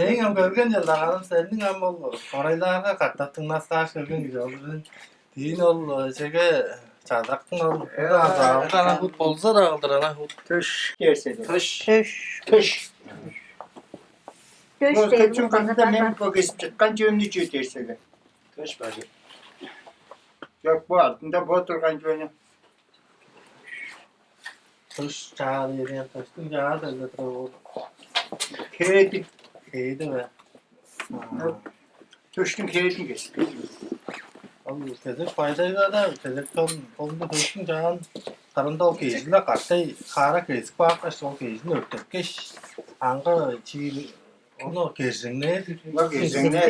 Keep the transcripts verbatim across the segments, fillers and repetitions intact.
Мээң ам көрген чылдаганым сениң ам ол хорайлаарга катап дыңнаскааш келген кижи ол. Дийин ол чеге чадырактың ол. Э, Ана хут болза да кылдыр ана хут. Төш дээрсе де. Төш. Төш. Төш. Төш Ол деген көчүн кырында мен бо кезип чыткан чөмнү чүү дээрсе де. Төш бажы. Жок, бу артында бо турган чөмнү. Төш чаа деген төштүң чаа деле туруп. Хээди. Хээди бе? Төштүң хээдин кес. Ол кезек байдайга да кезек тон болду төштүң чаан карында ол кежиле каттай кара кезик баапкаш ол кежин өртөткеш аңга чиир ону кержеңнээр. Ла кезеңне.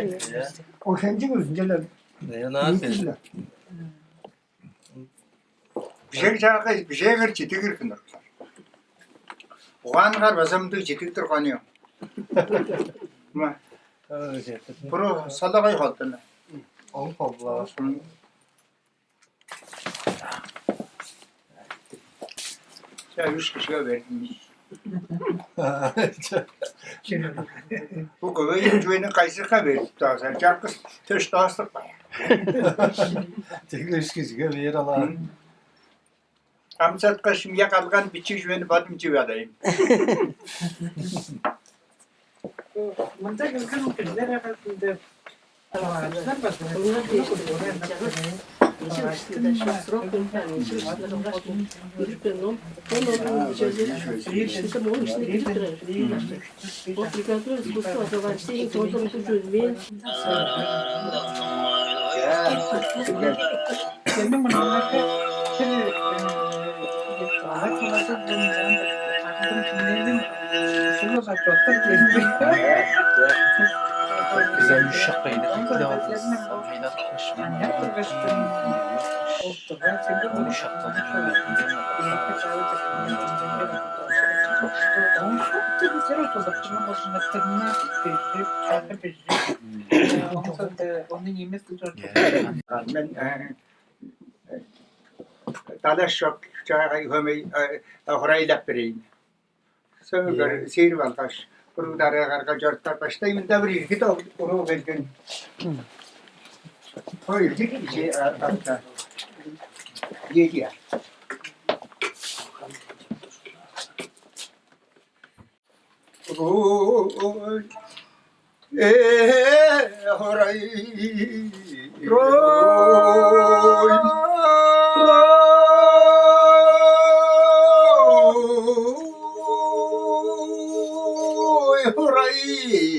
Ол хенжик өзүнчелер. Нена Ниитилер. Бижег чаагай бижеэгер чидигир кыныр. Угаангар база мындыг чидиг турганы. Ма. Буру салагай холдуна. Он холла. Я үш кишиге бердим. Бу көбөйүн чүвени кайсыкка берип туурса, чаккыс төш таастык бар. Чегле үш кишиге бээр алаар. Амсаткаш мия калган бичиг чүвени бодум чип алайын. Мында келген кижилер арасында Ону немес Мен далаш чок чаагай хөмей хурайлап берейин. Сөөгөр сиирип алгаш, буруу дарыгарга чоруптар баштай мында бир иргит уруу келген. Ол иргит ичи атта. Иеди. Ой, э, хорай. Ой, хорай.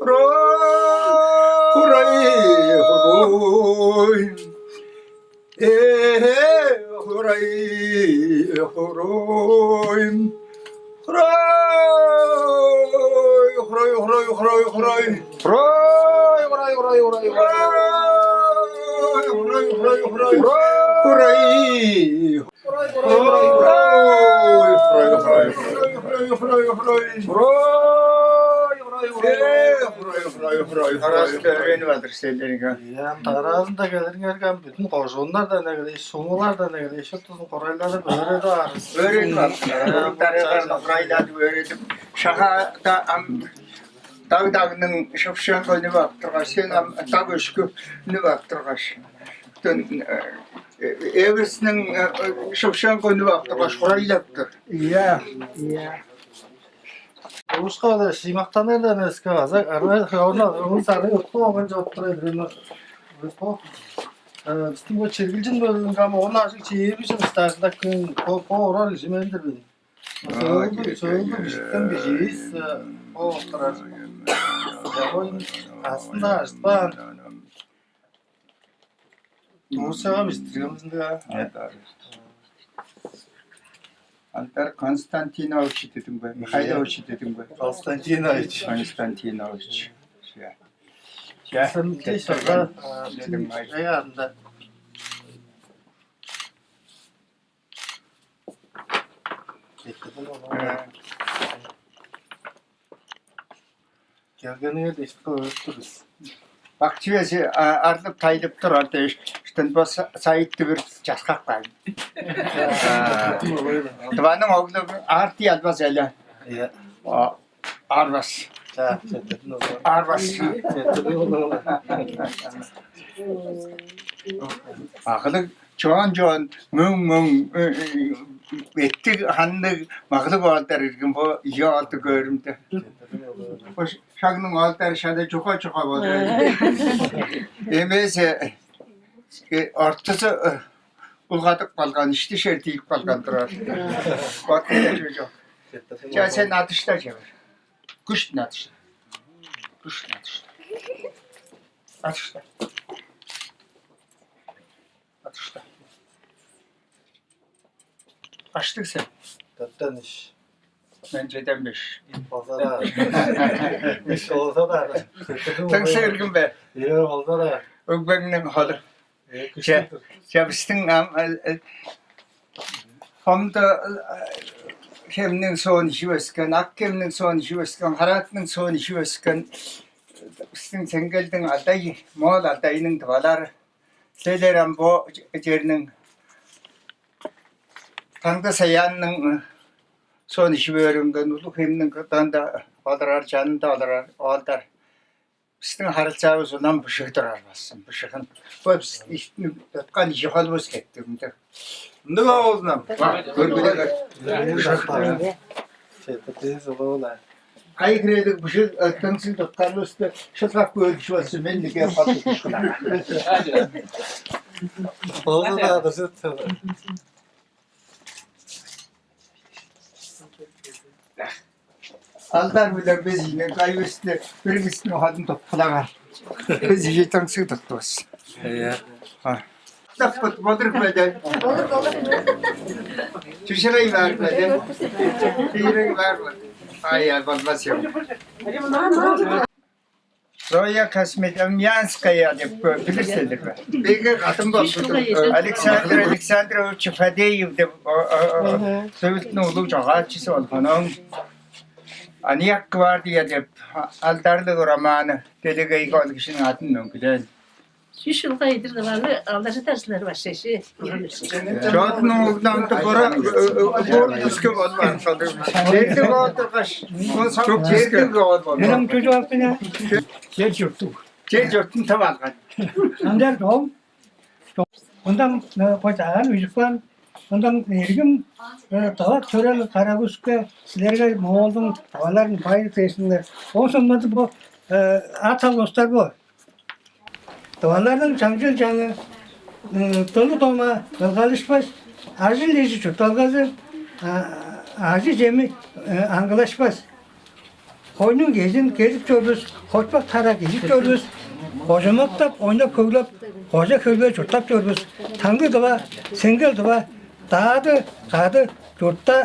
Хуруй, хуруй, хуруй, хуруй, хуруй, хуруй. Э, хуруй, хуруй. Хуруй, хуруй, хуруй, хуруй, хуруй. Хуруй, хуруй, хуруй, хуруй, хуруй. Хуруй, хуруй, хуруй. Хуруй. Хуруй, хуруй, хуруй. Хуруй, хуруй, хуруй, хуруй. Хуруй, хуруй, хуруй. Э, хуруй, хуруй, хуруй, хуруй. Тараазын келгени бадыр силерге. Ийе, тараазын-даа келириңерге, ам бүдүн кожууннар-даа эгелээш, сумулар-даа эгелээш, шуптузун курайлады, өөредип аар бис. Өөредип аар бис. Э, тараазын курайлады, өөредип. Шагаа-даа ам даг-дагның шыпшаан көйнү ап тургаш, сен ам даг өшкү үнүп ап тургаш. Бүтүн, э, э, эвирисиниң, э, э, шыпшаан көйнү ап тургаш, курайлап тур. Ийе, ийе. Улуска-ла шыймактаныр-даа эвес-ке, база арнай, орна, ону сарай уткуп алган чоп турар эдир. Бо, э, бистиң бо чергелчин бөлүмүнге ам он ажыг чээрби чыл стаждап келген бо, бо орар кижи мен-дир мен. Сөөлгү, сөөлгү бижиттиң бижиивис, э, бо турар. Ягой, асын-даа ажытпаан. Турцияга бижиттиргенивис ындыг аа. Алдар Константинович дидим бе? Михайлович дидим бе? Константинович. Константинович. Че. Че. Сен кеш орга, а, дидим бе? Аяарында. Келгениңер дээш өөрүп тур бис. Бак чүвези, а, арлып-тайлып турар дээш, иштен бо са-, сайытты бир часкап каайн. А, Тываның оглу Арти албас эле. Ийе. О, арбас. Чаа, четтирдим, оглу. Арбас. Четтирдим, оглу. Акылыг чоон-чоон, мөң-мөң, э, э, эттиг, ханныг, маглыг оолдар ирген бо ийи оолду көөрүмде. Бо шагның оолдары шала чуга-чуга болду. Эмээзи, э, ортузу, э, булгадып калган, ишти шер тийип калган турар. Боттуң чүү чок. Чаа, сен адышта чевер. Күштүн адышта. Күштүн адышта. Адышта. Адышта. Аштыг сен. Дөртен үш. Мен чеден беш. Болза-даа. Үш болза-даа. Тыңсыг иргин бе? Ийе, болза-даа. Өгбеңниң холу. Э, че, күштүг-дүр. Че, бистиң ам, э, э, Хомду, э, хемниң соон ижип өскен, Ак хемниң соон ижип өскен, Хараатның соон ижип өскен, бистиң Сеңгелдиң алдай, моол алдайының тывалары. Силер ам бо черниң Таңды Саянның, э, соон ижип өөренген, Улуг хемниң кыдыында олурар, чанында олурар оолдар. Бистиң харылзаавыс улам быжыг турар болзун, быжыгын. Бо бис ишти туткан ижи холувус кеттиг ындыг. Ындыг оолунам. Көргүлер. Четтирдивис, улуу-ла. Кайы хиредиг быжыг, э, тыңсыг тутканывысты шылгап көөр кижи болзун, мен нике хол тутушкунар. Болза-даа дыржы. Алдар биле бис ийне кайывысты бир бистиң хадын топкулагар. Бис ижи таңсыг туттувус. Ийе. А. Так вот, бодур беде. Чүшерей бар беде. Чүшерей бар беде. Ай, ай, болмас юм. Зоя Космодемьянская деп билир силер бе? Беге кадын болду. Александр Александрович Фадеев деп, о, о, о, Мгм. Сөвүттүң улуг чогаалчызы болган. Ооң «Аныяк гвардия» деп алдарлыг романы делегейге ол кижиниң адын мөңгүлээн. Үш чылга идир дываны алдаржыдар силер башчы. Чоотунуң угунамды бора боор үскү болбаан. Чердиг оолдургаш, ол сам чердиг оол болду. Менің чужуаппына жер журттуг. Жер журтун тып алган. Андар дом. Ондан кочаган үжүк бар. Ондан эргим талак төрел карабыска силерге моолдуң таваларын байыр тээсиннер. Ол соннады бу ат алгыстар бу. Тываларның чаңчыл чаңы, дылы дома ылгалышпас, ажыл-ижи чуртталгазы, ажы-чеми аңгылашпас. Хойнуң кежин кезип чор бис, хочпак тарак изип чор бис, кожамыктап, ойнап-хөглеп, кожа-хөлге чурттап чор бис. Таңды тыва, сеңгел тыва, даады кады чуртта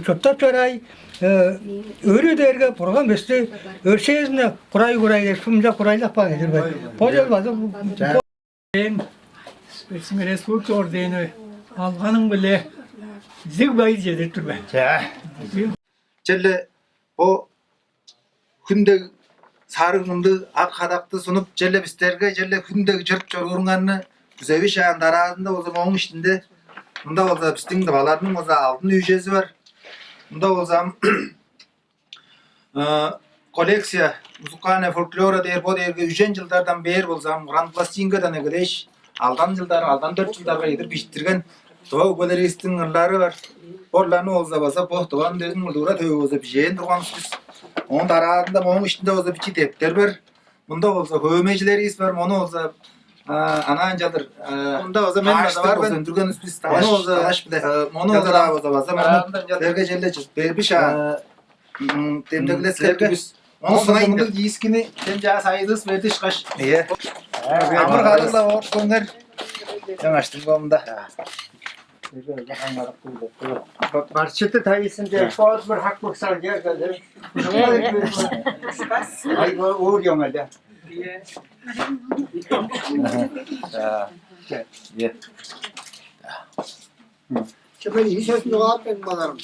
чурттап чораай. Өрү дээрге Бурган бисти өршээзине курай-курай деп шумча курайлап каан эдир бе? Бо чер база Ээн Республика ордени алганың-биле зиг байыр чедирип тур мен. Чаа. Черле бо хүн дег сарыг мындыг ак кадакты сунуп, черле бистерге черле хүн дег чырып чорууруңарны күзевишаан дараазында болза, мооң иштинде мында болза бистиң тываларның болза алдын үүжези бар. Мында болза коллекция музыкальная фольклора дээр, бо дээрге үжен чылдардан бээр болза ам уран пластинкадан эгелээш, алдан чылдар, алдан дөрт чылдарга чедир бижиттирген тыва өгбелеривистиң ырлары бар. Борларны болза база бо тываның дөзүн культура төвү болза бижээн турганывыс бис. Оон дараазында мооң иштинде болза бичи дептер бар. Мында болза хөөмейжилеривис бар. Мону болза анаан чалдыр мында болза мен база бар мен өндүргенивис бис. Ону болза талаш биле. Мону болза база мону берге челле бербиш аа. Демдеглес силерге. Ону сыңай мындыг дискини сен жаа сайдыс берди ышкаш. Ие. Амыр кадыгла ооруксуңар. Жаңаштың комунда. Барчыты тайысынче шоот бир хак быксар жер кылдыр. Ай бо уур жоңада. Чөмел ийи сөзүн угаап мен боларым.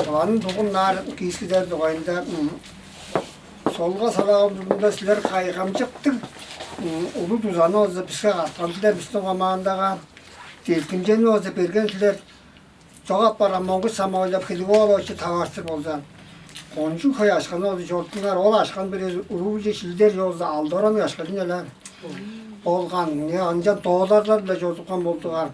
Оларның дугун наар киискидер дугайында солга салаабызында силер кайгамчыктыг улуг дузаны болза биске каткан силер, бистиң командага делгемчени болза берген силер. Чок апарган Монгуш Самойлов Хилиголович таварыштыр болза, кончуг хөй ашканы болза чорудуңар, ол ашкан бир уруужу шилдер чолза алды оранныг ашкадын эле болган, ынчан дооларлар-биле чорудупкан болдугар.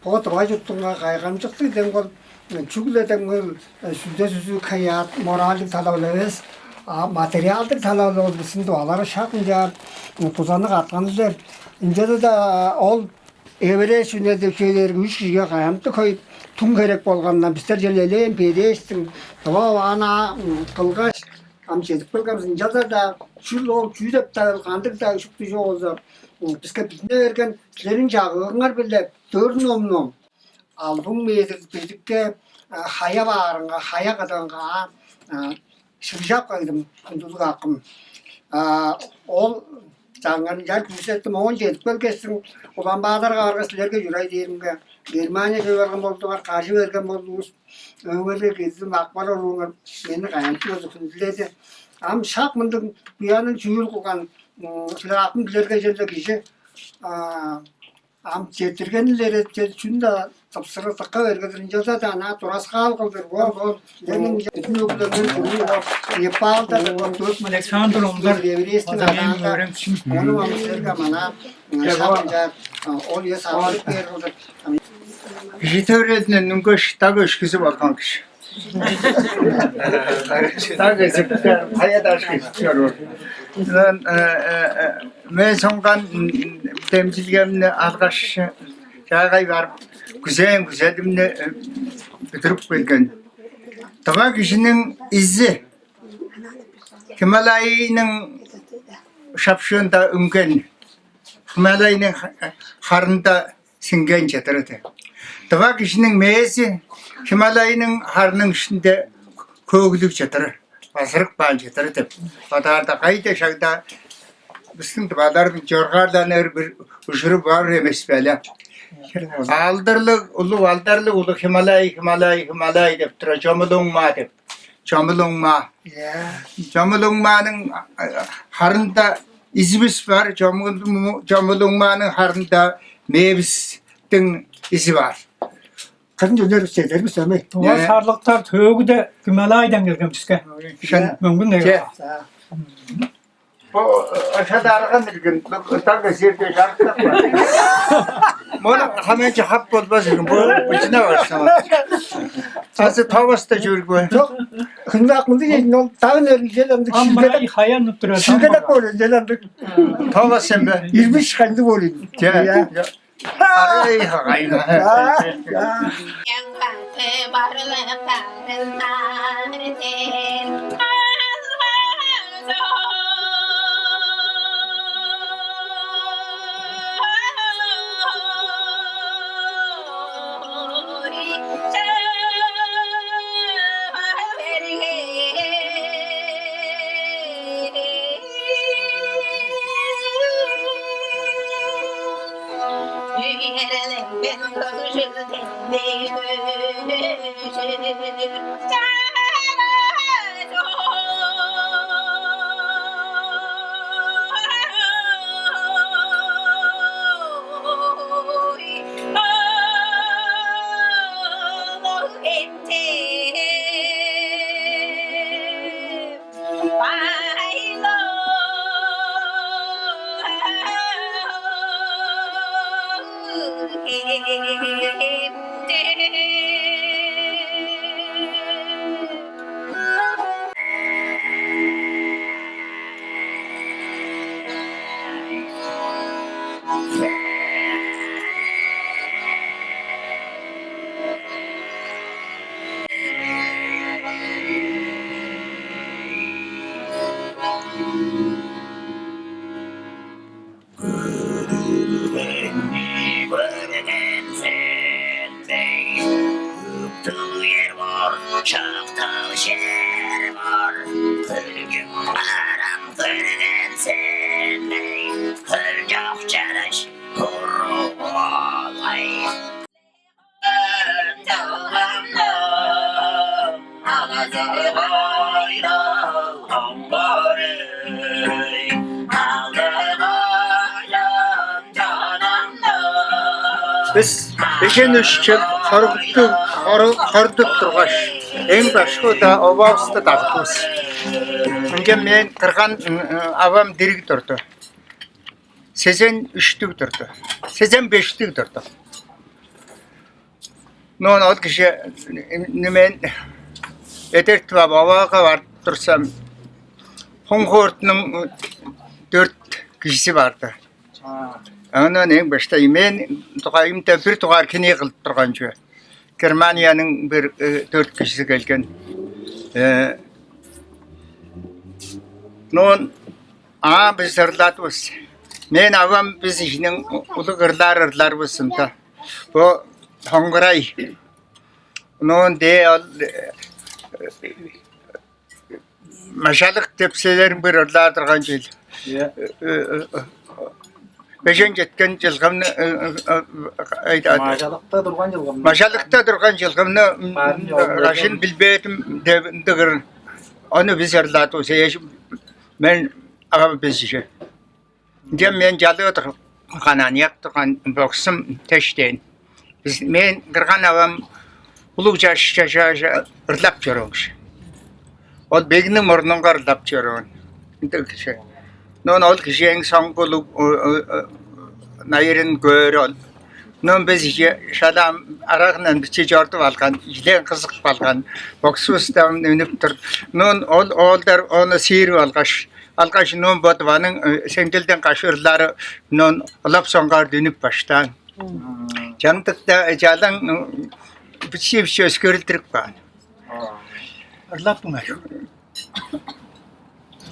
Бо тыва чурттуңга кайгамчыктыг дем кол чүгле дем кол сүлде-сүзүү каяат моральдыг талап-ла эвес, а материалдыг талап-ла ол бистиң тываларга шак ынчаар дузаны каткан силер. Ынчалза-даа ол эвирээш үнер деп чүве дээрге үш кижиге кайгамчыктыг хөй туң херек болгандан бистер черле элээн бедээштиң тыва ана кылгаш ам чедип келгенбиз. Ынчалза-даа чүл ол чүү деп-даа кандыг-даа шупту чок болза биске билине берген силерниң чагыгыңар-биле дөрт ном-ном албың мээзир бедикке хая баарынга, хая кыдыынга шыгжап кагдым, хүндүлүг акым. Ол чаңгырынчаар күүсеттим, оон чедип келгештиң Улан-Баатарга баргаш силерге чурай дээримге, Германия чоруй барган болдуңар, кажы берген болдувус. Өңерге кирдим, акпар орууңар мени кайгамчык болза хүндүледи. Ам шак мындыг буянын чүүл кылган силер акым билерге черле кижи ам четтиргенилер эттер чүн-даа тыпсыры тыкка бергедир ынчалза-даа ынаа тураскаал кылдыр бо бо эниң бүтүн өглерден чүрүү бо Непалда бо дөрт муң Александр Ондар еврейстиң адаанда ону ам силерге мана шак ынчаар ол үе сагылып бээр кылдыр. Кижи төрелинден үнгеш даг өшкүзү болган кижи. Даг эзиптер, кая даш эзиптер ол. Мен соңган демчилгемни алгаш, чаагай барып, күзээн күзелимни бүдүрүп келген. Тыва кижиниң изи Гималайның шапшыында үнген, Гималайның харында сиңген чыдыры деп. Тыва кижиниң мээзи Гималайның харының иштинде көөгүлүг чыдыры, базырык баан чыдыры деп бодаарда, кайда шагда бистиң тываларның чоргаарланыр бир ужуру бар эмес бе але? Алдарлыг улуг, алдарлыг улуг Гималай, Гималай, Гималай деп тура, чомулуңма деп. Чомулуңма. Чомулуңманың харында изивис бар, чомулуңманың харында мээбистиң изи бар. Кырын чүлер чедербис эмей. Туга сарлыктар төөгүде Гималайдан келген биске. Шын. Мөңгүн Че. Бу ошадарган ирген ытак эсерде жарыктап бар. Мону хамаанчы хап болбас ийин. Бо бычына барсаңар. Азы таваста чүргү. Жок, хындаак мынды дейин, ол дагын өрүнчел ындыг. Ам мынай шилгедек, хаян тура. Шилгедек болур, жел ындыг. Тавас сен бе? Ирбиш ханды болур. Че. Ия. Ай, хагайна. А, а. Көдүргени көрген сендей, ыптыг эр бар, чактал чер бар, күлгүм карам көрген сендей, хөл чок чараш, куру болай. Бис бежен үш чыл хоргуптуг, хору-, хордуп тургаш, эң башкы-даа оваавысты дагыдывыс. Ынчан мен кырган, м, м, авам дириг турду. Сезен үштүг турду. Сезен бештиг турду. Но ол кижи, м, мен эдертип ап, оваага барып турсам, Хоңхортунуң дөрт кижизи барды. Оон эң баштай мен дугайымда бир дугаар кини кылып турган чүве. Германияның бир, э, дөрт кижизи келген. Э, но аа, бис ырладывыс. Мен авам, бис кижиниң улуг ырлаар ырларывыс ында. Бо хоңгурай. Оон дээ ол, э, Мажалык деп силерниң бир ырлаар турган чүвел. Ийе. Э, э, э, бежен четкен чылгымны, э, э, э, айда, Мажалыкта турган чылгымны. Мажалыкта турган чылгымны, м, Барын чогум кажын билбедим деп ындыгыр. Ону бис ырлаадывыс, эжим, мен, авам, бис кижи. Ынчан мен чалыы турган, аныяк турган боксум дээш дээн. Бис, мен кырган авам улуг чаш, чаш, чаш ырлап чораан кижи. Ол бегниң мурнунга ырлап чораан. Ындыг кижи. Но ол кижи эң соңгу улуг, ы, ы, ы, найырын көөр ол. Но бис кижи шала ам арагындан биче чорудуп алган, жилен кызып алган, боксувустан үнүп тур. Но ол оолдар ону сиирип алгаш, алгаш, но бо Тываның, э, Сеңгелден каш ырлаары, но ылап соңгаар үнүп баштаан. Чаңдыкта, э, чалаң, м, бичии-бичии өскерилдирип каан. Ырлап туңар.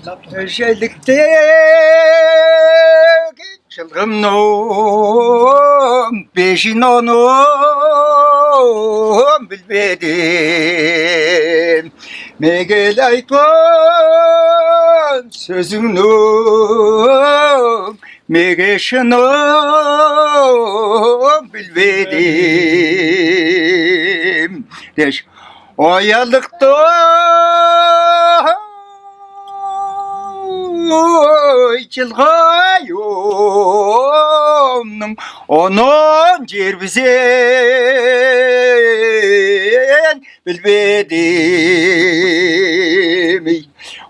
Ырлап туңар. Өжеликте чылгымның бежин ону билбедим. Мегелей айткан сөзүңнүң меге шынын билбедим дээш, оялыкта чылгайымның онун чербизин билбедим.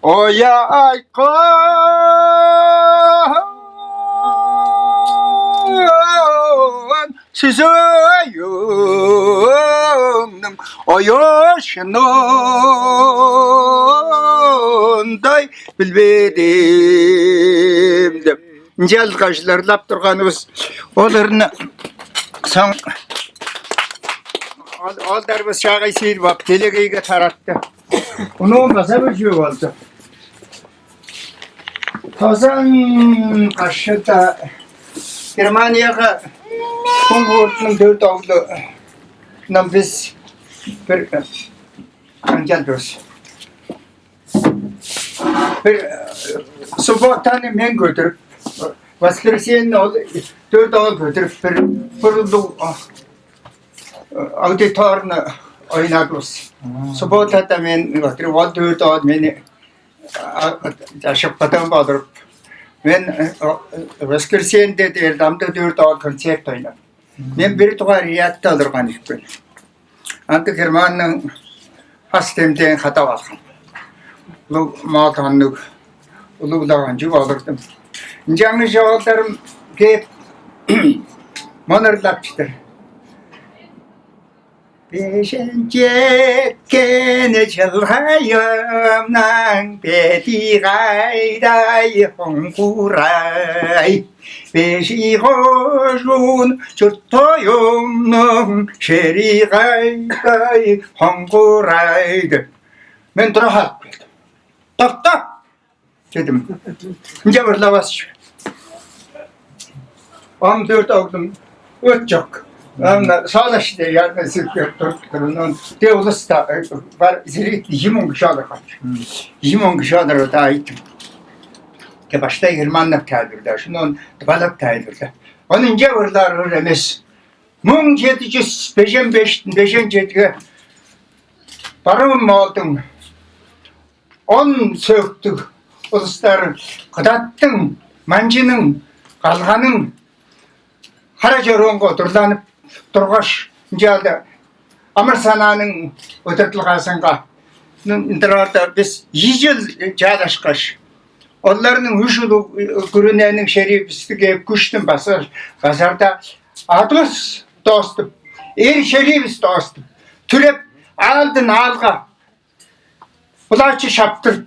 Ой, айткан Сизоюңнуң оёшунундай билбедим деп. Ынчалгаш ырлап турганывыс оларны соң ол дарбыс чаагай сиир бап делегейге таратты. Ону база бөжүү болду. Тозан кашыда Германияга Кунгуртнуң дөрт оглу нам биз бир ынчалдывыс. Бир субботаны мен көдүрүп, воскресенье ол дөрт оол көдүрүп бир бурундуг аудиторны ойнадывыс. Субботада мен көдүрүп, ол дөрт оол мени ашыпкадан болуруп, мен воскресенье дээр дамда дөрт оол концерт ойнадым. Мен бир дугаар рядта олурган ийикпин. Анда Германның хас демдээн хадап алган. Улуг мал тоннуг, улуг лаганчыг олурдум. Ынчангы чоолдарым кээп мону ырлап чыдыр. Бежен четкен чылгайымның беди кайдай хоңгурай. Бежий кожуун чурттоюмнуң шери кайдай хоңгурай деп. Мен тура халып келдим. Токта! Дедим. Ынча ырлавас чүве. Ам дөрт оглум өт чок. Ам соолашты ярны сипкеп туруп турунун де улус бар зритель ийи муң кижи олурган. Ийи муң кижи олурда айттым. Де баштай Германнап таайдырда, шуну он дывалап таайдырда. Ону ынча ырлаар ыр эмес. Муң чеди чүс бежен бештен бежен чедиге барыын Моолдуң он сөөктүг улустар Кыдаттың, Манчының, Калганың хара чоруунга удурланып тургаш, ынчалда амыр-санааның удуртулгазынга ындыраарда бис ийи чыл чаалашкаш, оларның үш улуг күрүнениң шерии бисти кээп күштүн база базарда адывыс дооступ, эр шериивис дооступ, түреп, аалдын аалга булаачы шаптыр,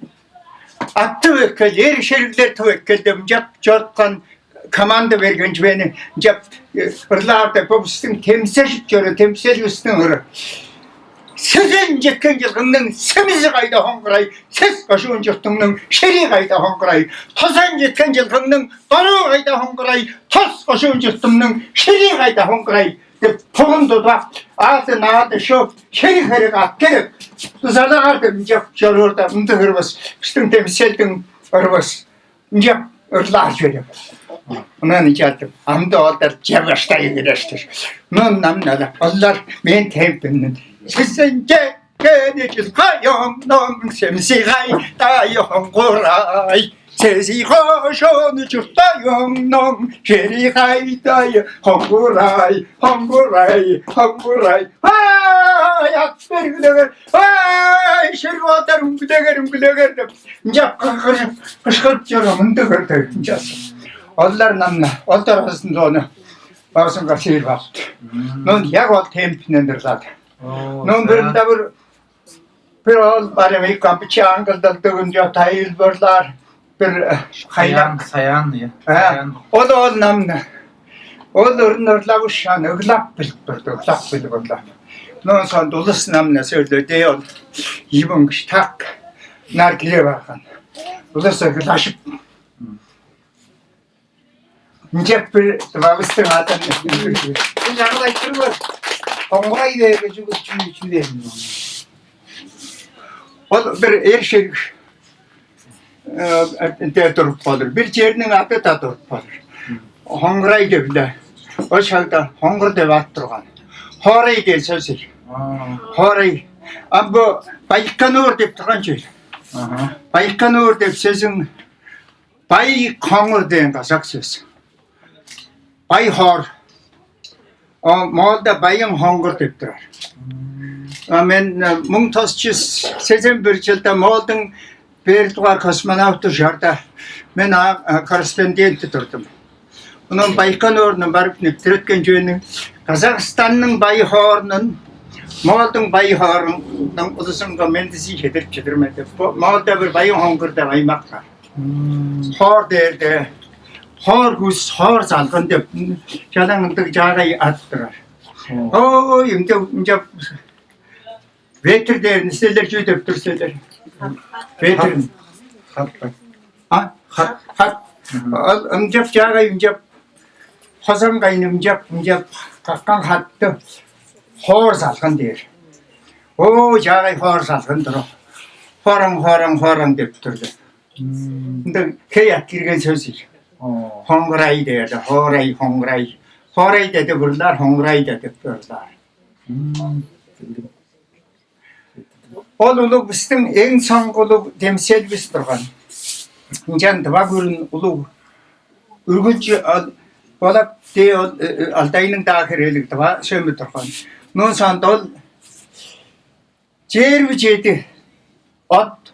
аттып эккел, эр шериглер тып эккел деп ынчап чоруткан команда берген чүвени ынчап ырлаар деп, бо бистиң темсежип чору, темселивистиң ыры. Сезен четкен чылгыңның семизи кайда хоңгурай, сес кожуун чуртуңнуң шерии кайда хоңгурай, тозан четкен чылгыңның доруу кайда хоңгурай, тос кожуун чуртумнуң шерии кайда хоңгурай деп, пурун тудуп, аазы-наады шуп, шериг-хериг ап келип, дузалаар деп ынчап чоруурда, ындыг ырывыс, бистиң демиселдиң ырывыс. Ынчап ырлаар чүве деп. Ынан ынчаатып, амды олдар чевгаштай кирештир. Мынам нала олар мен темпимнен. Сизинче кенечил кайомнуң семси кайдай хоңгурай. Сези кошону чурттайымның шери кайдай хоңгурай, хоңгурай, хоңгурай. Ай, ат бергилегер, ай, шер бодар үңгүлегер, үңгүлегер деп, ынчап кыргырып, кышкырып чорум, ындыг ырдыг ынчасы. Олар намна, ол таразында ону базынга сыыр бапты. Нон яг ол темпинен ырлады. Нон биринде бир бир ол бар эми кампычаан кылдылдыгын жо тайыл борлар бир хайлам. Саян, Саян, я. Саян. Ол ол намна. Ол ырын ырлавышан ыглап билип турду, ыглап билип ырлап. Нон сон улус намна сөйлөдө ол ийи муң кижи так нар кире барган. Улус ыглашып. Ынчап бир бавыстың атын. Бир жаңыл айтырып бар. Коңгурай дээрге чүгү чү чү дээрин. Ол бир эр шериг э, де туруп болур. Бир черниң аты да туруп болур. Хоңгурай деп да. Ол шагда хоңгур деп ат турган. Хоорай деген сөз. Хоорай. А бу Байконур деп турган чүве. Байконур деп сөзүң Бай хоңур дээн казак сөс. Бай хоор. О, Моолда байың хоңгур деп турар. А мен э, муң тос чүс сезен бир чылда Моолдуң бир дугаар космонавту чорда мен а, а, корреспонденти турдум. Оон Байконурну барып нептереткен чүвени Казахстанның байы хоорунун, Моолдуң байы хоорунуң улузунга мендизин чедирип чыдыр мен деп. Бо Моолда бир Байын-Хоңгур деп аймак бар. Хоор дээрде хоор күс, хоор салгын деп чалаң ындыг чаагай ат турар. Ой, ынча ынча ветер дээрин силер чүү деп тур силер? Ветер. А, хат, хат. Ол ынчап чаагай ынчап хозам кайын ынчап ынчап каккан хатты хоор салгын дээр. Оо, чаагай хоор салгын туруп, хораң, хораң, хораң деп турду. Ында хей ат кирген сөз ийик. Хоңгурай дээрде, хоорай, хоңгурай. Хоорай деди бурлаар, хоңгурай деди бурлаар. Ол улуг бистиң эң соңгулуг демселивис турган. Ынчан дыва күрүн улуг үргүлчү болат де ол алдайныңдаа херээлиг дыва сөмү турган. Нун соонда ол чээрби чеди от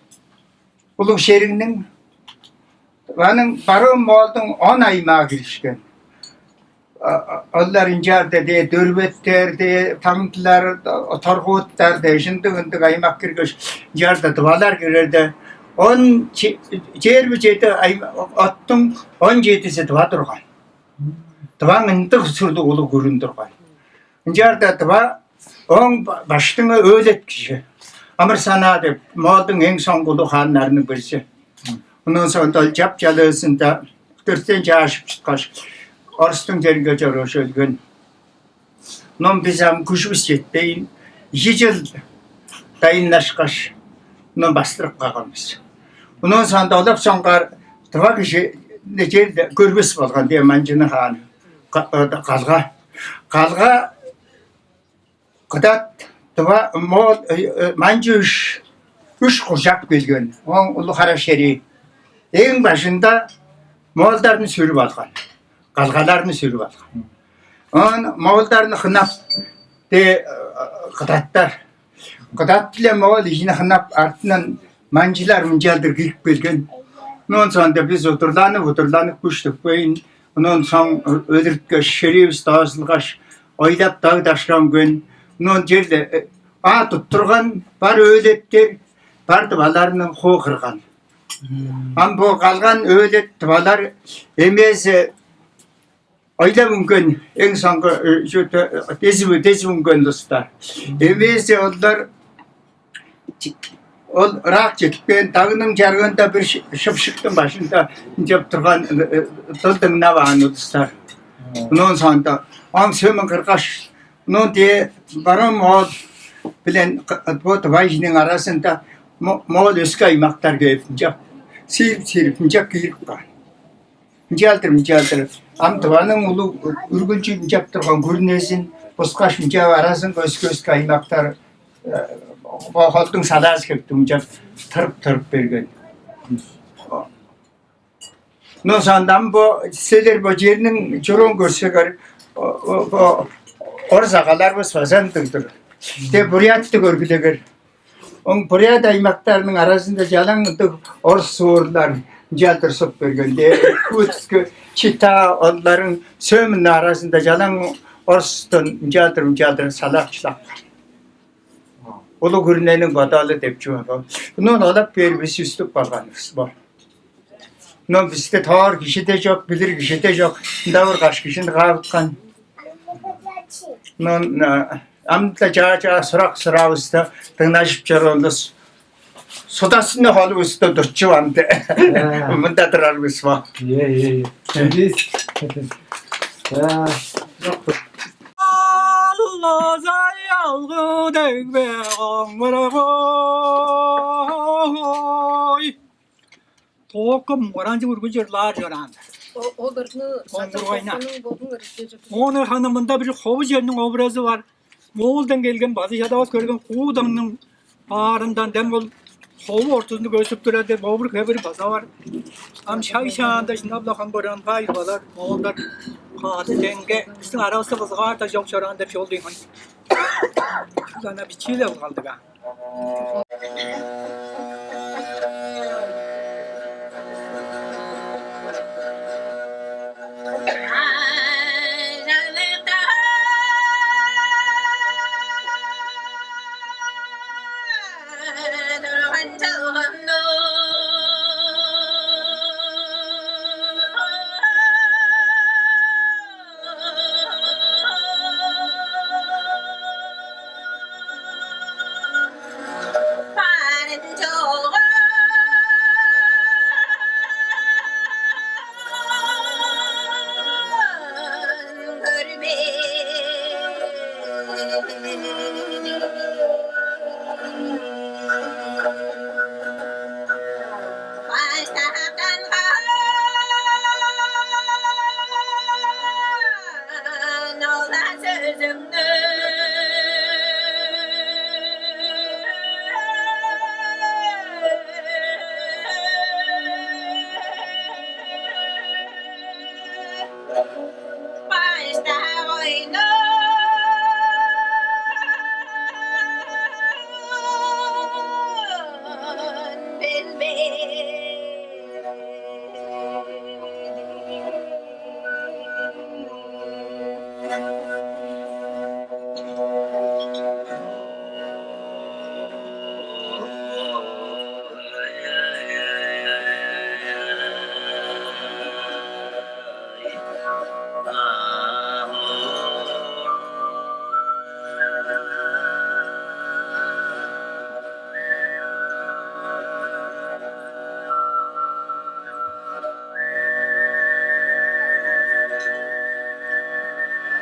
улуг шеригниң аның барыын Моолдуң он аймаа киришкен. Олар ынчаарда де дөрбеттер де, тамдылар, торгууттар де, ышындыг ындыг аймак киргеш, ынчаарда дывалар кирерде, он чээрби чеди оттуң он чедизи дыва турган. Дываң ындыг сурлуг улуг күрүн турган. Ынчаарда дыва ооң баштыңы өөлет кижи. Амыр-Санаа деп Моолдуң эң соңгулуг хааннарының бирзи. Оон соонда ол чап-чалыызында дөртен чаашып чыткаш, орустуң черинге чорууш өлген. Оон бис ам күжүвүс четпейн, ийи чыл дайыннашкаш, оон бастырып кагган бис. Оон соонда олап соңгаар дыва кижи черде көрбес болган дие манчының хааны калга. Калга кыдат дыва моол манчы үш үш куржап келген. Оң улуг хара шерии. Эң бажында моолдарны сүрүп алган. Калгаларны сүрүп алган. Оон моолдарны хынап де кыдаттар. Кыдат-биле моол ийини хынап артынан манчылар мынчалдыр кирип келген. Оон соонда бис удурланып удурланып күш тыппайн, оон соң өлүрүткеш, шериивис доозулгаш, ойлап даг дашка үнген. Оон черде а туттурган бар өөлеттер бар дываларны хуу кырган. Ам бо калган өөлет дывалар эмээзе ойлап үнген эң соңгу дези дези үнген улустар. Эмээзе олар ол ыраак чедипкен дагның чарыында бир шыпшыктың башында ынчап турган дыл дыңнаваан улустар. Оон соонда аң сөмүн кыргаш, оон дээ барам ол билен бо дывайжының аразында моол өске аймактар кээп ынчап сиирип сиирип ынчап киирип каан. Ынчаалдыр ынчаалдыр ам дываның улуг үргүлчү ынчап турган күрүнезин бускаш ынчап аразынга өске өске аймактар бо холдуң салаас кептиг ынчап тырып тырып берген. Но сандам бо силер бо черниң чуруун көрсегер, бо орус агаларывыс база ындыг-дыр. Де бурятты көргүлегер. Оң бурят аймактарының аразында жалаң ындыг орус суурлар ынчалдыр суп берген. Де Иркутск, Чита олларың сөмүн аразында жалаң орустан ынчалдыр ынчалдыр салаакчылап каан. Улуг күрүнениң бодалы деп чүве бо. Ону олап бээр бис үстүп калганывыс бо. Но бисте тоор кижи де чок, билир кижи де чок. Ында бир каш кижини каапкан. Но амда чаа-чаа сурак-сураавыста дыңнажып чоруурувус. Судасыны холувуста дурчуп амды. Мында турарывыс бо. Е, е, е. Чемдис. Аллазай алгы дегбе коңмурагой. Тоокка муңгаранчы үргүл чырлаар чораан. Оларны Коңгургайна. Сатып бодун өрүстежип. Оны ханы мында бир хову черниң образы бар. Моолдан келген база чадавас көрген куудаңның баарындан дем ол хову ортузунда көсүп турар деп обур хевир база бар. Ам шай шаанда шынап-ла хан көрген кайыр балар, моолдар каады деңге биздин арабызда кызыгаар да чок чораан деп чол деймин. Ана бичиилеп калдыга.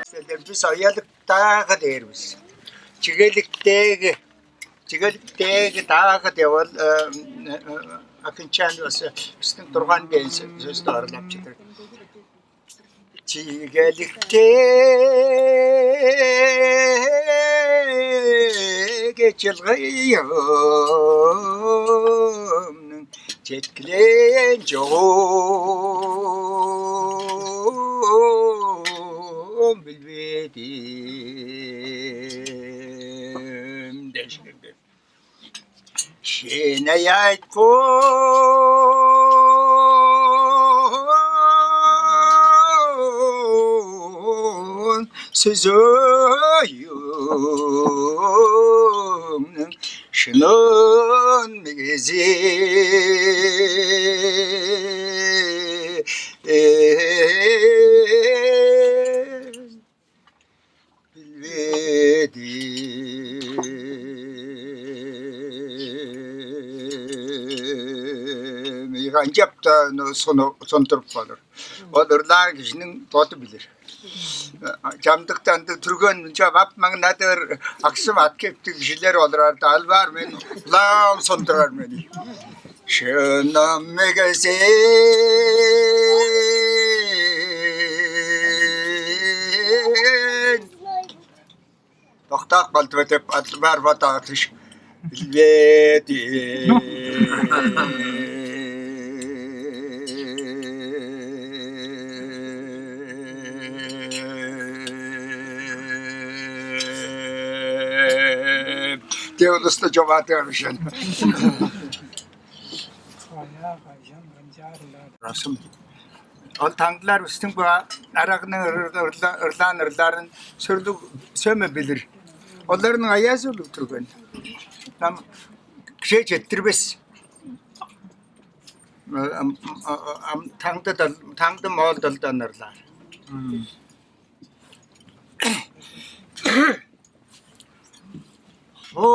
Селдемчи соялык даагы дээр бис. Чигеликтээги, чигеликтээги даагы деп ол, э, э, э, окончание база бистиң турган дээн сө- сөстү оруулап чыдыр. Чигеликтээги чылгыйымның четкилээн чогум билбедим дээш келген. Шеней айткан сөзүңнүң шынын мегези билбедим. Канчап-даа ону сону- сондуруп болур. Ол ырлаар кижиниң боду билир. Чамдыкта ындыг түрген, мынча бап маңнадыр, аксым ат кептиг кижилер олурарда, албаар мен улам сондурар мен. Шынам мегезин доктаап калды бе деп, ат- бар бо дагы тыш билбедим. Деп улусту чогаадыгар бижен. Расым. Ол таңдылар бистиң бо арагының ыр- ырла- ырлаан ырларын сөрлүг сөме билир. Оларның аяазы улуг турган. Ам киже четтирбес. Ам, ам, ам таңды дыл- таңды моол дылдан ырлаар. Мм. О,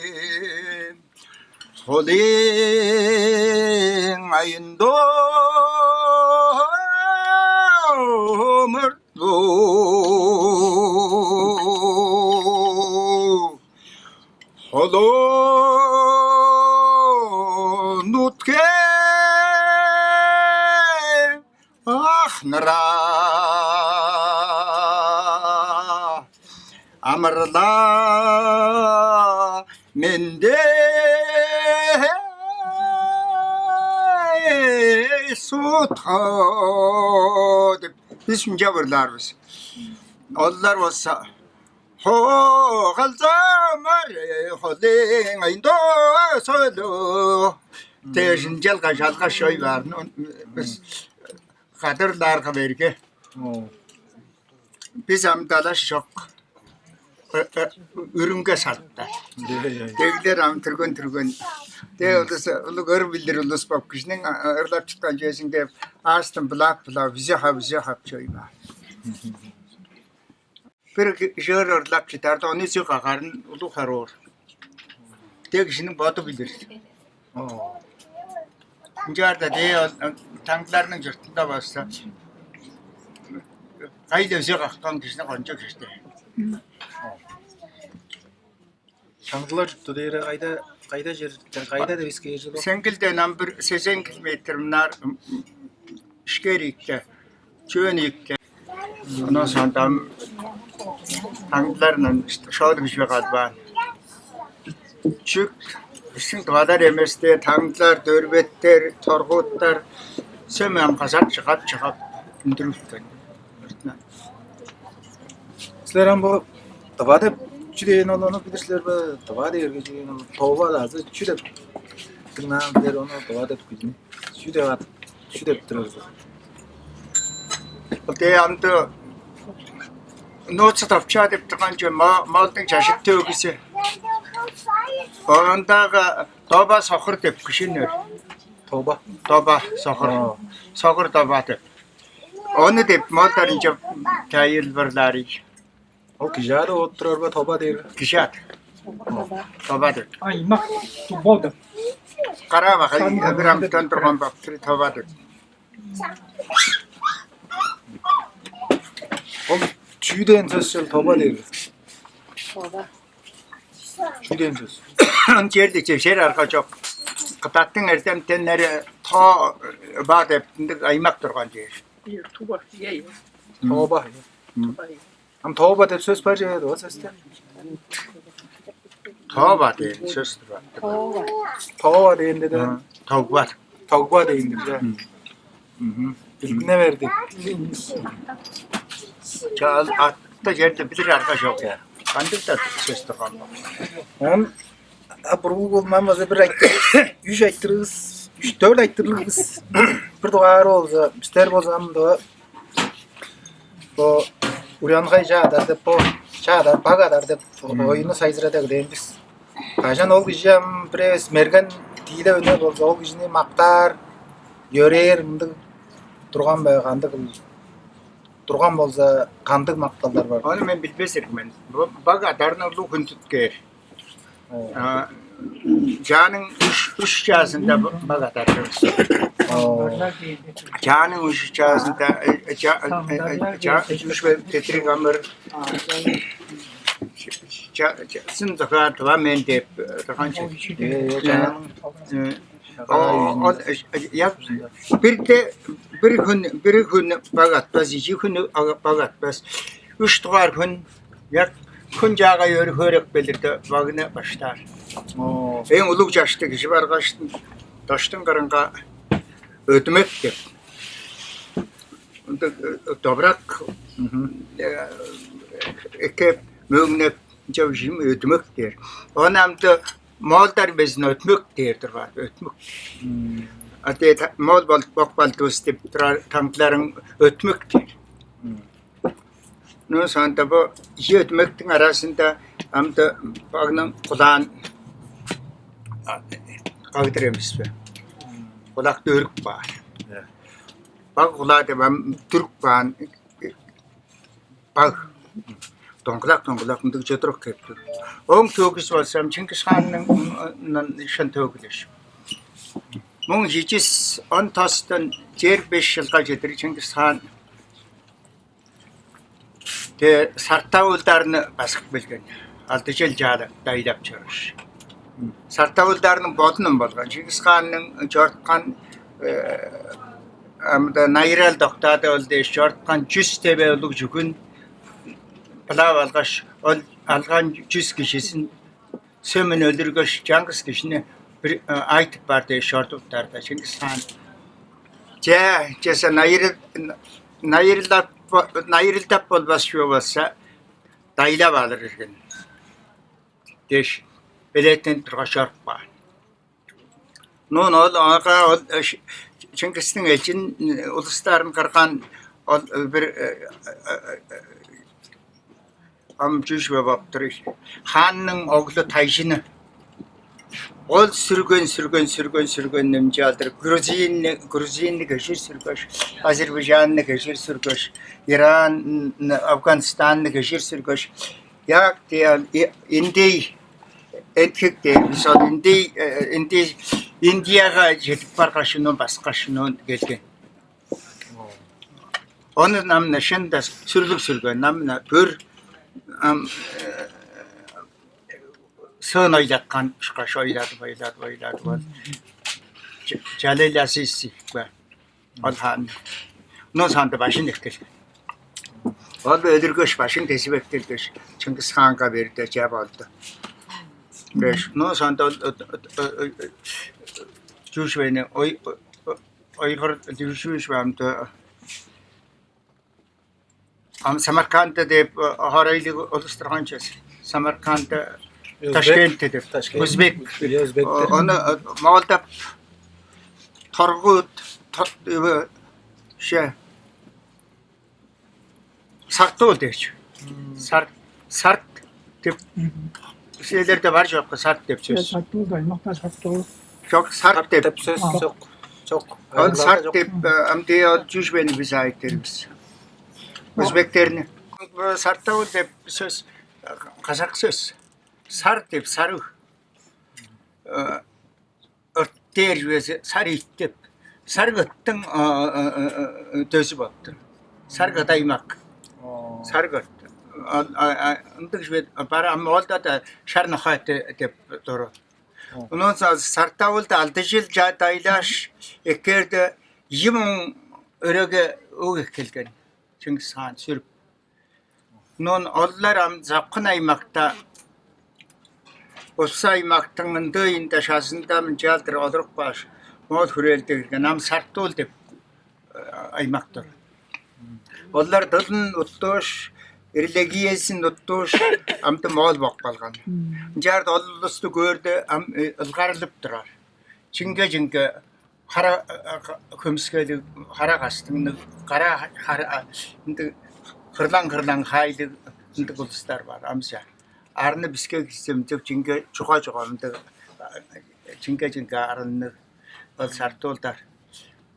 халзамарым, холиң айын домур Холон утке ахнара амырла менде сутха деп бис мынча ырлаар бис. Олар болза Хо, халзамар, холиң айын домур солу. Дээш ынчалгаш, алгаш чоруй баар. Бис кады ырлаарга берге. Бис ам далаш чок. Үрүнге салтта. Деглер ам түрген-түрген. Де улус улуг ыр билдир улус боп кижиниң ырлап чыткан чүвезин деп аастын былаап-былаап, үзе хап, үзе хап чоруй баар. Бир кижи ырлап чыдарда, ону үзе кагарын улуг хароор. Дег кижиниң боду билир. Ынчаарда дээ ол таңдыларның чуртунда болза, кайда үзе каккан кижини кончуг кижи. Таңдылар чурту дээри кайда, кайда чер, кайда деп эскээржил? Сеңгилден ам бир сезен километр мынаар ишкер ийикте, чөөн ийикте. Оон соонда ам таңдылардан шоолуг үжүве калбаан. Чүк, бистиң тывалар эмес-даа, таңдылар, дөрбеттер, торгууттар, сөме ам казак чыгап-чыгап үндүрүлген. Силер ам бо тыва деп чү дээн ол, ону билир силер бе? Тыва дээрге чү дээн ол, тоба-даа азы чү деп дыңнаан силер ону, тыва деп кижини? Чү деп ат, чү деп турар силер? Ол дээ ам доо нууца топчаа деп турган чүве, мо-, молдуң чажыт төөгүзү. Оон-даа тоба сокур деп кижи үнер. Тоба. Тоба сокур. Оо. Сокур тоба деп. Ону деп молдар ынча чайылбырлаар ийик. Ол кижи ады болуп турар бе, тоба дээр? Кижи ады. Тоба деп. А, имак, футбол деп. Караа бакай, бир амтан турган бак, тоба деп. Ол чүү дээн сөс чүл, тоба дээр? Тоба. Чүү дээн сөс? Ын черде чевшер арга чок. Кыдаттың эртемденнери то-, ба деп ындыг аймак турган чер. Тууба, ийе, ийе. Тооба. Тууба, ийе. Ам тооба деп сөс бар чүве, ол сөстен. Тооба дээн сөс турар. Тооба. Тооба дээнде де. Тогба. Тогба дээн-дир же. Билдине берди. Чаал атта черде билир арга чок я. Кандыг-даа сөс турган бо. Он а бургул болман база бир айтырыгыз, үш айтырыгыз, үш дөрт айтырыгыз. Бир дугаары болза, бистер болза ам да бо урянгай чаадар деп, бо чаадар, баг адар деп оюну сайзырада кыдээн бис. Кажан ол кижи ам бир эвес мерген тиилеп үнер болза, ол кижини мактаар, йөрээр мындыг турган бе, кандыг турган болза, кандыг макталдар бар? Ону мен билбес иргин мен. Бо баг адарны улуг хүн түткээр. Чааның үш, үш чаазында баг адар. Чааның үш чаазында, ча, ча, үш бе тетрик амыр. Ча, ча, сын дыка тыва мен деп дыган чек. Чааның О, ол, э, э, я, бирде, бир хүн, бир хүн багатпас, ичи хүн багатпас. Үш дугаар хүн, я, хүн чаагай өрү хөөреп келирде багны баштаар. Эң улуг чашты кижи баргаш, даштың кырынга өдүмек деп. Ындыг, э, добурак, э, эке мөөңнеп, чавжым өдүмек дээр. Ону амды моолдар безин өтмөк дээр турган, өтмөк. А те моол болуп бок балдывыс деп турар таңдыларың өтмөк дээр. Ну сонда бу ийи өтмөктүң арасында амды багның кулаан кагдыр эмес бе? Кулак дөрүк баар. Баг кулаа деп ам дүрүк баан баг. Доңгулак, доңгулак, мындыг чодурук кээп тур. Ооң төөгүзү болза, Чингис хаанның шын төөгүлеш. Муң чижис он тостон чер беш чылга чедир Чингис хаан те сартавылдарны басып келген. Алты чыл чаалап дайлап чорууш. Сартавылдарның бодунун болган. Чингис хаанның чоруткан амда найырал доктаады ол дээш чоруткан чүс теве улуг чүгүн былаап алгаш, ол алган чүс кижизин сөмүн өлүргеш, чаңгыс кижини бир айтып бар дээш чордуптарда Чингис хаан. Че, чеса найырылдап, найырылдап болбас чүве болса, дайлап алыр ирген дээш, белеттенип тургаш чоруп каан. Ну, ол ага ол Чингистиң элчин улустарын кырган ол бир ам чүжбе болуп тур. Хаанның оглу Тайжыны ол сүрген, сүрген, сүрген, сүрген немче алдыр. Грузинни, грузинни кежир сүргеш, Азербайджанны кежир сүргеш, Иран, Афганистанны кежир сүргеш, як диял индей энтхек дээр бис ол индей индей Индияга чедип баргаш, шуну баскаш, шуну келген. Ону намна шында сүрлүг сүрген, намна пөр ам сыын ойлаткан ышкаш ойладып, ойладып, ойладып, ол чалыйлазы сикпе. Ол хаан. Оон соонда бажын эккелген. Ол өлүргеш, бажын кезип эккелгеш, Чыңгыс хаанга берди, чеп алды. Беш. Оон соонда ол чүүшвейни ой ойгур дүржүүш бамды. Ам Самарканда деп хорайлыг улус турган чүве. Самарканда, Ташкентте деп. Ташкент. Өзбек. Өзбек. Ону молдап торгут, ше, сартыл дээч. Сарт сарт деп. Силерде бар чокка сарт деп сөс? Сартыл да аймакта сартыл. Жок, сарт деп. Деп сөс жок. Жок. Ол сарт деп амды ол чүжбени биз айтырбыз. Өзбектерни. Сартыл деп сөс казак сөс. Сарт деп сарыг. Ырт дээр чүвези сар ийт деп. Сар кыттың дөзү болуптур. Сар кыт аймак. Сар кыт. Ындыг чүве бар ам оолда да шар нохай деп туру. Онон сартавылда алды жыл дайлааш эккээрде ийи муң өрөге өг эккелген. Чыңгыс хаан сүрүп. Нон оллар ам запкын аймакта Уссу аймактың ындыыйында шазында мынчаалдыр олуруп кааш, моол хүрээлде кирген ам Сартуул деп аймактар. Олар дылын уттууш, религиязын уттууш, амды моол боп калган. Ынчаарда ол улусту көөрде ам ылгарылып турар. Чиңге-чиңге кара көмүскелиг, кара кастыңныг, кара ындыг кырлаң-кырлаң хаайлыг ындыг улустар бар амча. Арны биске кирсе мынча чиңге чуга-чуга мындыг чиңге-чиңге арынныг ол Сартуулдар.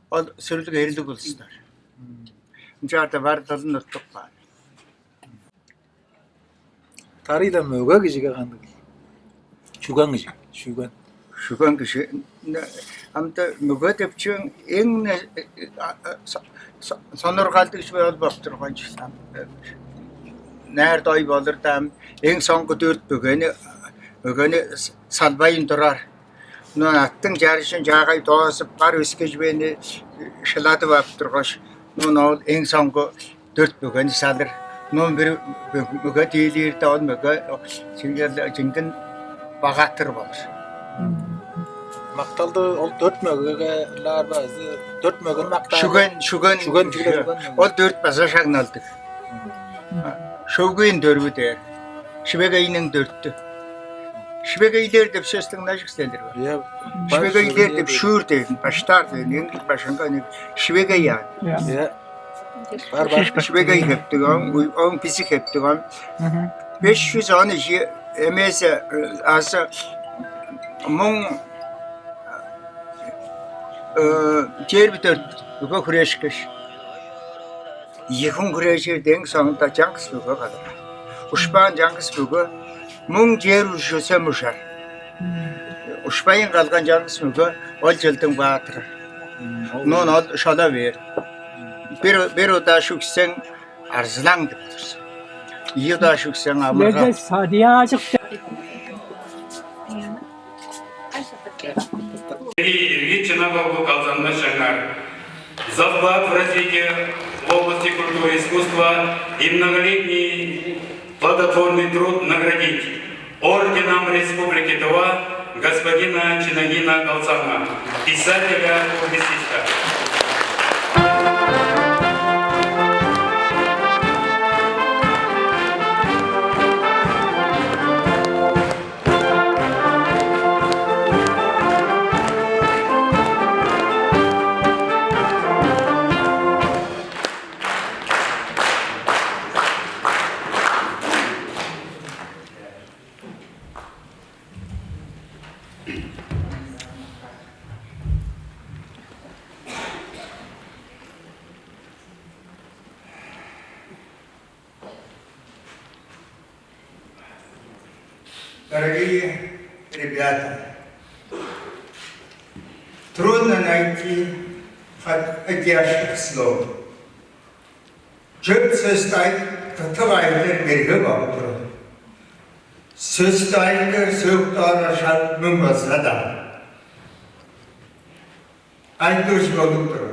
Ол сүрлүг эрлиг улустар. Ынчаарда бар дылын уттуп каан. Тарыйда мөге кижиге кандыг? Шүген кижи. Шүген. Шүген кижи. Амда мөге депчиң эң сонургалдыг чүве ол боп турган чүве. Нээр дой болур да эң соңку дөрт бөгени мөгени салбайын турар. Оон аттың чарыжын чаагай доозуп, бар өске чүвени шыладып ап тургаш, оон ол эң соңку дөрт бөгени салыр. Оон бир мөге диилиирде, ол мөге чиңгин багаатыр болур. Макталды ол дөрт мөгеге ылаар базы дөрт мөгени мактаар. Шүген, шүген, шүген, шүген, ол дөрт база шагналдыг. Шөвгүйн дөрвү дээр. Шивегейниң дөрттү. Шивегейлер деп сөстүң ынажык силер бар. Шивегейлер деп шүүр дээн, баштаар дээн, эңдик башынга шивегей аан. Бар бар. Шивегей хептиг он, он кижи хептиг он. Беш жүз он ижи эмээсе азы муң чээрби дөрт үгө хүрээшкеш. Ийи хүн хүрээжир дең соонда чаңгыс бүгү калыр. Ушпаан чаңгыс бүгү муң чээр ужузем ужар. Ушпайын калган чаңгыс бүгү ол чылдың баатыры. Нон ол шола бээр. Бир бир удаа шүксең арзылаң деп болурсуң. Ийи удаа шүксең амырга. Садыяажык. Иргит Чынак-оолович Галзанны Шаңар за вклад в развитие в области культуры и искусства и многолетний плодотворный труд наградить орденом Республики Тыва господина Чинагина Галзана, писателя, публициста. Дорогие ребята, трудно найти подходящих слов. Чөп сөстү айтып, тыптып айтыр берге болуп турар. Сөстү айтыр, сөктү орар шак мөң болза-даа, айтыышкын улуг-дур.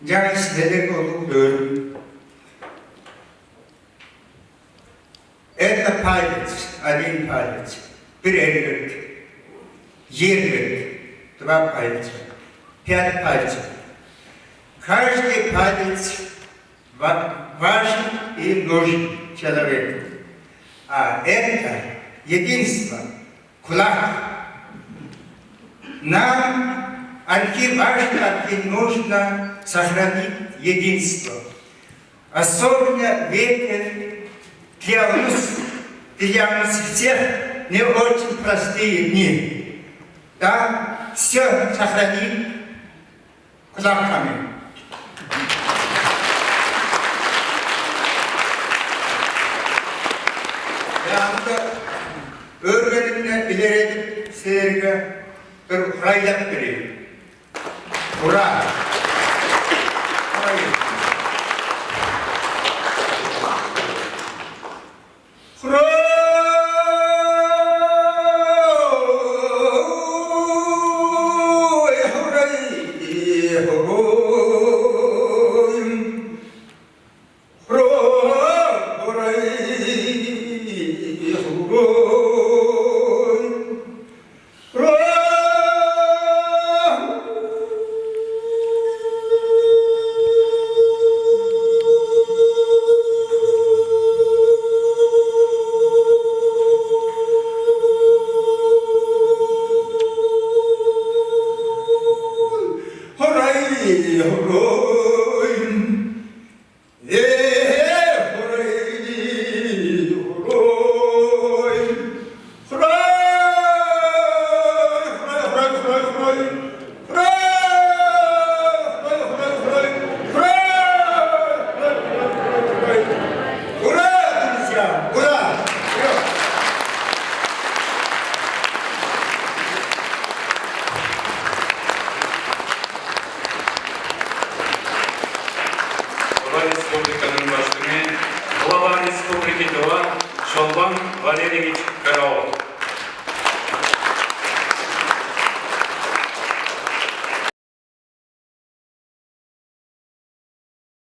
Ынчангаш силерге улуг өөрүм. Это палец, один палец, бир эрлик, эрлик, два пальца, пять пальцев. Каждый палец ва- важен и нужен человеку. А это единство, кулак. Нам архиважно и нужно сохранить единство. Особенно в эти для нас, для нас всех не очень простые дни. Да, все сохранить кулаками. Янда өөргенинге илередип силерге бир урайлап берейин. Ура!